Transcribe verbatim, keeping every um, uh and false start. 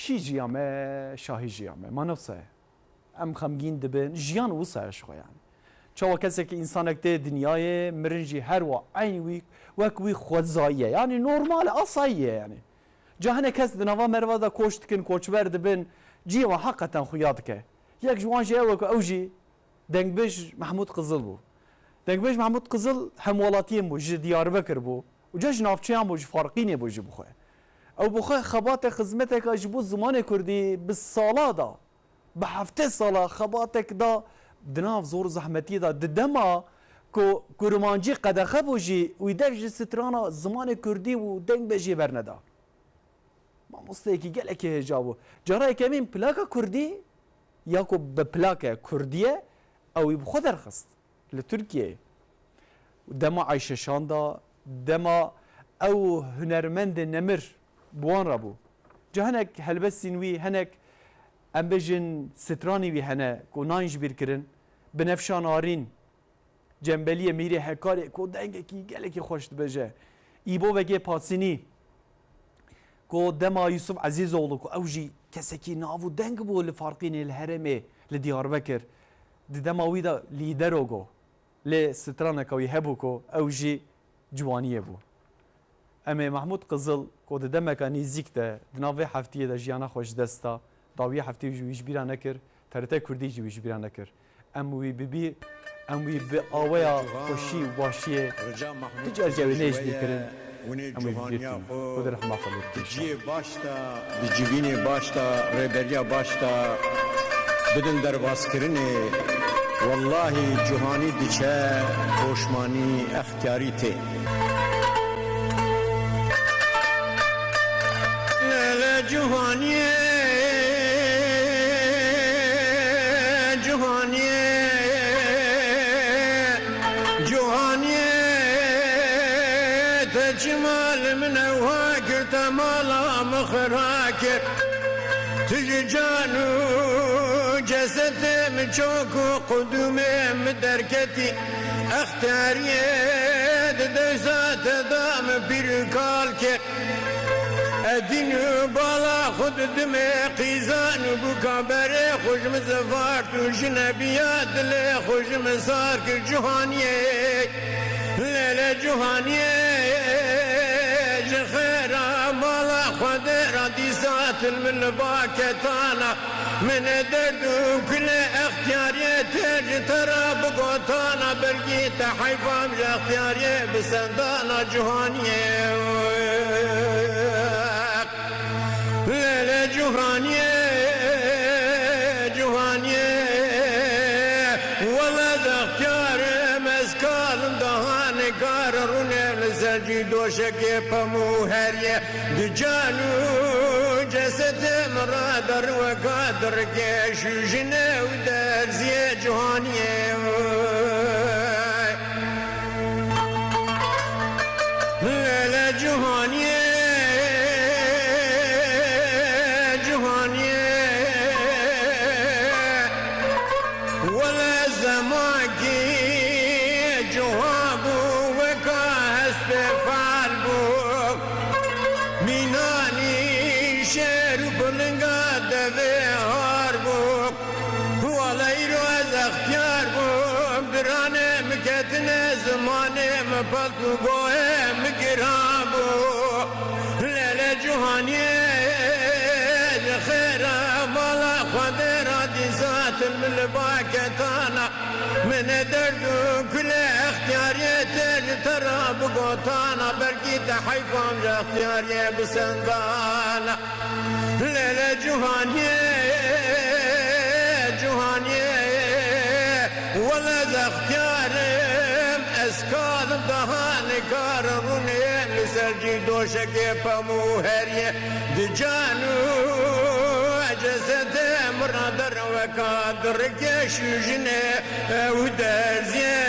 Şî jiya me, şahî jiya me. Mano wisa ye. Em xemgîn dibin. Jiyan wisa ye ji xwe yani. Çawa kesek, însanek tê dinyayê, mirin jî her wa eynî wî, wek wî xwezayî ye. Yani normal e, asayî ye yani. Ca hinek kes di nava merva de koç dikin, koçber dibin. Cihê wan heqeten xuya dike. Yek ji wan jî ew e ku ew jî Dengbêj Mehmûd Qizil bû. Dengbêj Mehmûd Qizil hemwelatiyên bû, ji Diyarbekir bû û ca ji navçeyan bû, ji Farqînê bû jî bi xwe. Ew bi xwe xebatê xizmeteka ji bo zimanê kurdî bi sala da, bi heftê sala xebatek da, di nav zor û zehmetiyê de, di dema ku kurmancî qedexe bû jî, wî dev ji strana zimanê kurdî û dengbêjiyê berneda. Mamosteyekî gelekî hêja bû. Cara yekemîn plaka kurdî ya ku bi plake kurdî ye, ew wî bi xwe derxist li Tirkiyeyê. Dema Ayşe Şan da, dema ew hunermendê nemir bi wan re bû. Ca hinek helbestên wî, hinek, em bêjin, stranî wî hene ku nayên ji bîr kirin. Binefşa Narîn, Cembeliyê Mîrê Hekarê ku dengekî gelekî xweş dibêje. Îbo Begê Pasînî ku dema Yusuf Ezîzoğlu ku ew jî kesekî nav û deng bû li Farqînê, li herêmê, li Diyarbekir, di dema wî de lîdero ku lê straneka wî hebû ku ew jî ciwaniyê bû. Em ê Mehmûd Qizil, ku di demeke nêzîk de, di nav vê heftiyê de jiyana xwe ji dest da, dawiyê heftiyê jî wî ji bîra nekir, T R T Kurdî jî wî ji bîra nekir. Em wî bi bîr, em wî bi aweya xweşî û başiyê tu car cewê nê ji bîr kirin, em wî bi bîr tînin. Xwedê rehma xwe lê bike. Di ciyê baş de, di civînê baş de, rêberiya baş de bidin derbazkirinê, wellahî cihanî diçe poşmanî, extiyarî tê. Lele cihaniyê, cihaniyê, cihaniyê, te çima li min ewa kir, te mala min xira kir. Tu ji can û cesedê min çok û qudûmê min derketî. Extiyariyê di dewsa te da min pîr û kal kir. Edîn û bala xwe didimê qîzan û bûka berê xwe ji min zivart û ji nebiya dilê xwe ji min sar kir cihaniyê. Lele cihaniyê ji xêra mala Xwedê ra dîsa til min li baketana. Min e derd û kulê extiyariyê tê ji te ra bigotana, belkî te heyfam ji extiyariyê bi sendana cihaniyê. Lele cihaniyê, cihaniyê, wele ez extiyar im, ez kalim daha nikar rûnê li ser cî doşekê pemû heriyê. Di can û cesedê min re der weka dirikê şûjine û derziyê cihaniyê. Lele cihaniyê, cihaniyê. Wele zemankî ciha bû, weka hespê fal bû. Mînanî şêr û pilinga devê har bû. Wele îro ez extiyar bûm, diranê min ketine zimanê min pelt û goyê min giran bû. Lele cihaniyê, ji xêra mala Xwedê ra dîsa til min li baketana. Min e derd û kulê extiyariyê tê ji te ra bigotana, belkî te heyfam ji extiyariyê bi sendana. Lele cihaniyê, cihaniyê, wele ez extiyar im, ez kalim daha nikar rûnê li ser cî doşekê pemû heriyê. Di can û cesedê min re der weka dirikê şûjinê ew derziyê